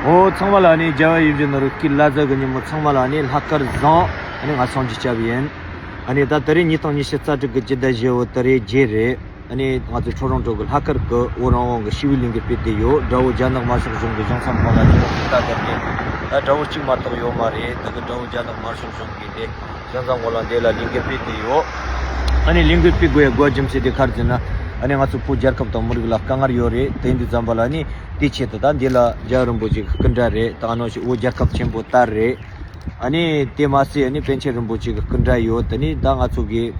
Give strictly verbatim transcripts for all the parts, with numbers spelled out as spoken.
འོ་ཚང་མ་ལ་ནི་རྒྱལ་བ་ཡིད་བཞིན་ནོར་བུའི་བླ་གཟའ་གི་ཉིན་མོ་ཚང་མ་ལ་ནི་ལྷག་དཀར་བཟང་། ཨ་ནི་ང་སངས་རྒྱས་སྐྱབས་ཡིན། ཨ་ནི་ད་ད་རེས་ཉིས་སྟོང་ཉི་ཤུ་རྩ་དྲུག་གི་སྤྱི་ཟླ་བཞི་བོ་ད་རེས་བརྗེ་རེད། ཨ་ནི་ང་ཚོ་ཁྲོ་རོང་ཁྲོ་གི་ལྷག་དཀར་གི་བོད་རང་དབང་གི་ཞི་བའི་ལས་འགུལ་སྤེལ་བསྡད་ཡོད། དགྲ་བོ་རྒྱ་ནག་དམར་ཤོག་གཞུང་གི་གཞུང་ཚབ་ཁང་ལ་ཁྱེད་རང་ཚོ་ལྟ་བསྡད་དེ། ད་དགྲ་བོ་གཅིག་མ་གཏོགས་ཡོད་མ་རེད། ད་གི་དགྲ་བོ་རྒྱ་ནག་དམར་ཤོག་གཞུང་གི་དེ་གཞུང་ཚབ་ཁང་ལ་འདི་ལ་ལས་འགུལ་སྤེལ་བསྡད་ཡོད། ཨ་ནི་ལས་འགུལ་སྤེལ་དགོས་ཡ་དགོས་རྒྱུ་མཚན་དེ་ག་རེ་ཟེར་ན། ཨ་ནི་ང་ཚོ་བོད་རྒྱལ་ཁབ་དང་མི་རིགས་ལ་དཀའ་ངལ་ཡོད་རེད། དེ་ཡིན་དུས་ཙམ་པ་ལ་ནི་དེའི་ཆེད་དུ་ད་འདི་ལ་རྒྱལ་བ་རིན་པོ་ཆེ་གི་སྐུ་འདྲ་རེད། ད་ནང་བཞིན་བོད་རྒྱལ་ཁབ་ཆེན་པོ་ལྟར་རེད། ཨ་ནི་དེ་མ་ཟད་ཨ་ནི་པཎ་ཆེན་རིན་པོ་ཆེ་གི་སྐུ་འདྲ་ཡོད། དེ་ནི་ད་ང་ཚོ་གི་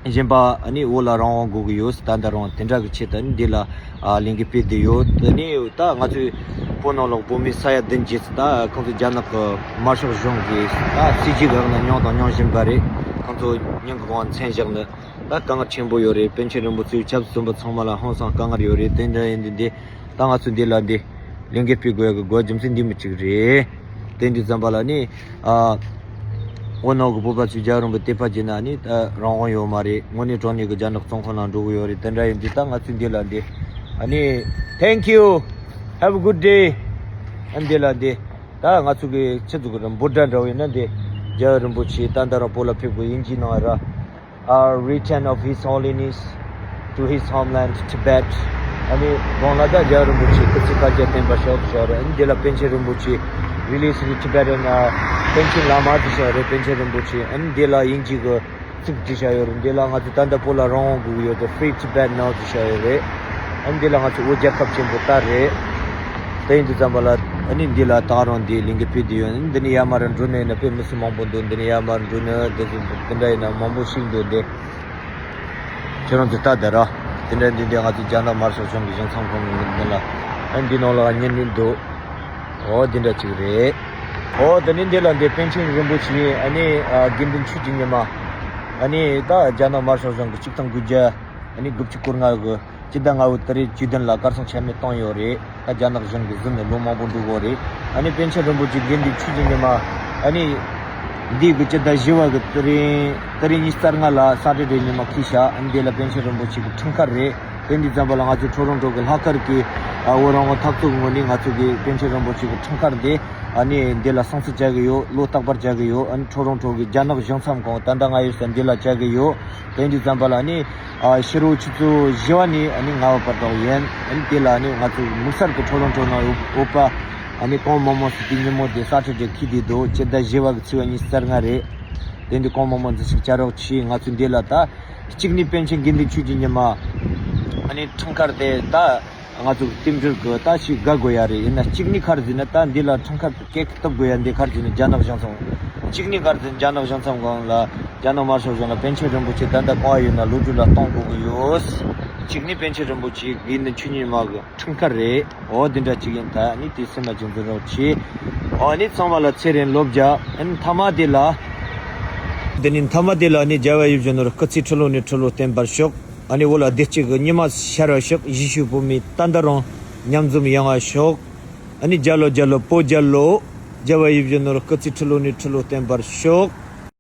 གཞན་པ་ཨ་ནི་བོད་ལ་རང་དབང་དགོས་ཀྱི་ཡོད། ད་ད་རུང་དེ་འདྲ་གི་ཆེད་དུ་ཨ་ནི་འདི་ལ་ཨ་ལས་འགུལ་སྤེལ་བསྡད་ཡོད། དེ་ནི་ད་ང་ཚོའི་བོད་ནང་ལོགས་བོད་མི་ས་ཡ་བདུན་བརྒྱད་ད་ཁོང་ཚོ་རྒྱ་ནག་གི་དམར་ཤོག་གཞུང་གི་ད་སྲིད་ཇུས་གི་ནང་མྱོང་དང་མྱོང་བཞིན་པ་རེད། ཁོང་ཚོ་མྱིང་གི་དབང་མཚན་བཞག་ནི་ད་དཀའ་ངལ་ཆེན་པོ་ཡོད་རེད། པཎ་ཆེན་རིན་པོ་ཆེའི་ཆབ་སྲིད་བཙོན་པ་ཚང་མ་ལ་ཧང་སང་དཀའ་ངལ་ཡོད་རེད། དེ་འདྲ་ཡིན་དུས་འདི་ད་ང་ཚོ་འདི་ལ་འདི་ལས་འགུལ་སྤེལ་དགོས་ཡ་གི་དགོས་རྒྱུ་མཚན་འདི་མི་གཅིག་རེད། དེ་འདི་ཙམ་པ་ལ་ནི་ཨ་འོ་ནོ་གི་བོད་པ་ཚོས་རྒྱལ་བ་རིན་པོ་ཆེ་དད་པ་བྱས་ན་ནི་ད་རང་དབང་ཡོད་མ་རེད། དངོས་གནས་དྲང་གནས་ཀྱི་རྒྱ་ནག་བཙོན་ཁང་ནང་འགྲོ་གི་ཡོད་རེད། དེ་འདྲ་ཡིན་དུས་ད་ང་ཚོས་འདི་ལ་འདི་ཨ་ནི། Thank you, have a good day. ཨ་འདི་ལ་འདི་ད་ང་ཚོ་གི་ཆི་ཚོ་གི་འབོད་སྒྲ་འདྲ་བོ་ཡིན་ན་འདི་རྒྱལ་བ་རིན་པོ་ཆེ་ད་ད་རང་བོད་ལ་ཕེབས་དགོས་ཡིན་གྱི་ནང་ར། A return of His Holiness to his homeland Tibet. ཨ་ནི་གོང་ལ་ད་རྒྱལ་བ་རིན་པོ་ཆེ་སྐུ་ཚེ་བསྐལ་བརྒྱར་བརྟན་པར་ཤོག་ཟེར་རེད། ཨ་ནི་འདི་ལ་པཎ་ཆེན་རིན་པོ་ཆེ་Release the Tibetan uh, པཎ་ཆེན་བླ་མ་ཟེར་ཤག་རེད། པཎ་ཆེན་རིན་པོ་ཆེ་ཨ་ནི་འདི་ལ་དབྱིན་ཇི་གི་ཚིག་བྲིས་བཞག་ཡོད་རེད། འདི་ལ་ང་ཚོ་ད་ལྟ་བོད་ལ་རང་དབང་དགོས་ཀྱི་ཡོད་དེ། Free Tibet now ཟེར་བཞག་ཡོད་རེད། ཨ་ནི་འདི་ལ་ང་ཚོ་བོད་རྒྱལ་ཁབ་ཆེན་པོ་ལྟར་རེད། དེ་ཡིན་དུས་ཙམ་པ་ལ་ཨ་ནི་འདི་ལ་ད་རུང་འདི་ལས་འགུལ་སྤེལ་བསྡད་ཡོད། འདི་ནས་ཡར་མར་འགྲོ་ནས་ན་དཔེ་མི་སྲིད་མང་པོ་འདུག་འདི་ནས་ཡར་མར་འགྲོ་ནས་འདི་ཚོ་འདི་འདྲ་ཡིན་ན་མང་པོ་ཞིག་འདུག་འདི། ཁྱེད་རང་ཚོ་ལྟ་དེ་ར། དེ་འདྲ་འདི་འདི་ང་ཚོ་རྒྱ་ནག་དམར་ཤོག་གཞུང་གི་གཞུང་ཚབ་ཁང་གི་མདུན་ལ། ཨ་འདི་ནང་ལ་ཉན་ནི་འདུག་འོ་འདི་འདྲ་ཅིག་རེད། འོ་དེ་ནི་འདི་ལ་འདི་པཎ་ཆེན་རིན་པོ་ཆེ་ཨ་ནི་ཨ་དགེ་འདུན་ཆོས་ཀྱི་ཉི་མ། ཨ་ནི་ད་རྒྱ་ནག་དམར་ཤོག་གཞུང་གི་ཆིག་སྟོང་དགུ་བརྒྱ་ཨ་ནི་དགུ་བཅུ་གོ་ལྔ་གི་སྤྱི་ཟླ་ལྔ་བོ་ད་རེས་བཅུ་བདུན་ལ་གར་སོང་ཆ་མེད་བཏང་ཡོད་རེད། ད་རྒྱ་ནག་གཞུང་གིས་ཟིན་ནས་ལོ་མང་པོ་འགྲོ་གི་རེད། ཨ་ནི་པཎ་ཆེན་རིན་པོ་ཆེ་དགེ་འདུན་ཆོས་ཀྱི་ཉི་མ་ཨ་ནི་འདི་གི་སྤྱི་ཟླ་བཞི་བ་གི་ད་རིང་ད་རིང་ཉི་ཤུ་རྩ་ལྔ་ལ་ས་ཊར་ཌེ་ཉི་མ་འཁེལ་ཤག་ཨ་ནི་འདི་ལ་པཎ་ཆེན་རིན་པོ་ཆེ་གི་འཁྲུངས་སྐར་རེད། དེ་འདི་ཙམ་པ་ལ་ང་ཚོ་ཁྲོ་རོང་ཁྲོ་གི་ལྷག་དཀར་གི་ཨ་བོད་རང་དབང་འཐབ་རྩོད་ངོས་ནས་ང་ཚོ་གི་པཎ་ཆེན་རིན་པོ་ཆེ་གི་འཁྲུངས་སྐར་འདི་ཨ་ནི་འདི་ལ་སྲུང་བརྩི་བྱ་གི་ཡོད། བློ་རྟག་པར་བྱ་གི་ཡོད། ཨ་ནི་ཁྲོ་རོང་ཁྲོ་གི་རྒྱ་ནག་གཞུང་ཚབ་ཁང་ད་ལྟ་ང་ཡོད་ས་འདི་ལ་བྱ་གི་ཡོད། དེ་འདི་ཙམ་པ་ལ་ནི་ཨ་ཕྱི་དྲོ་ཆུ་ཚོད་བཞི་བ་ནས་ཨ་ནི་ལྔ་བ་བར་དུ་ཡིན། ཨ་ནི་དེ་ལ་ནི་ང་ཚོ་དམིགས་བསལ་གྱི་ཁྲོ་རོང་ཁྲོ་ནང་ཡོད་པ་ཨ་ནི་གོང་མ་མོ་སི་ཏི་ཉིན་མོ་དེ་ས་ཊར་ཌེ་འཁེལ་བསྡད་འདུག་སྤྱི་ཟླ་བཞི་བ་གི་ཚེས་པ་ཉི་ཤུ་རྩ་ལྔ་རེད། དེ་འདི་གོང་མ་མོ་འཛིན་ཞིག་བྱ་རོགས་ཆེ། ང་ཚོ་འདི་ལ་ད་གཅིག་ནི་པཎ་ཆེན་དགེ་འདུན་ཆོས་ཀྱི་ཉི་མ་ཨ་ནི་འཁྲུངས་སྐར་དེ་ད་ང་ཚོ་རྟེན་འབྲེལ་གི་ད་ཞིག་དགའ་དགོས་ཡ་རེད། ཡིན་ན་གཅིག་ནི་ག་རེ་ཟེར་ན་ད་འདི་ལ་འཁྲུངས་སྐར་གི་ཀེག་བཏབ་དགོས་ཡ་འདི་ག་རེ་ཟེར་ན་རྒྱ་ནག་གཞུང་ཚབ་གཅིག་ནི་ག་རེ་ཟེར་ན་རྒྱ་ནག་གཞུང་ཚབ་སྒང་ལ་རྒྱ་ནག་དམར་ཤོག་གཞུང་ལ་པཎ་ཆེན་རིན་པོ་ཆེ་ད་ལྟ་གང་ཡོད་ན་ལོ་རྒྱུས་ལ་གཏོང་དགོས་ཀྱི་ཡོད། གཅིག་ནི་པཎ་ཆེན་རིན་པོ་ཆེ་དགེ་འདུན་ཆོས་ཀྱི་ཉི་མ་གི་འཁྲུངས་སྐར་རེད། འོ་འདི་འདྲ་ཅིག་ཡིན། ད་ནི་དེ་སེམས་ལ་ཅིག་འཛིན་རོགས་གྱིས། འོ་ནི་ཚང་མ་ལ་ཚེ་རིང་ལོ་བརྒྱ། ཨ་ནི་མཐའ་མ་དེ་ལ། འདི་ནི་མཐའ་མ་དེ་ལ་ནི་རྒྱལ་བ་ཡིད་བཞིན་ནོར་བུ་སྐུ་ཚེ་ཁྲི་ལོ་ནས་ཁྲི་ལོ་བརྟན་པར་ཤོག་ཨ་ནི་བོད་ལ་བདེ་སྐྱིད་ཀྱི་ཉི་མ་ཤར་བར་ཤོག་ཡེ་ཤུ་བོད་མི་ད་ལྟ་རང་མཉམ་འཛོམས་ཡོང་བར་ཤོག་ཨ་ནི་རྒྱལ་ལོ་རྒྱལ་ལོ་བོད་རྒྱལ་ལོ། རྒྱལ་བ་ཡིད་བཞིན་ནོར་བུ་སྐུ་ཚེ་ཁྲི་ལོ་ནས་ཁྲི་ལོ་བརྟན་པར་ཤོག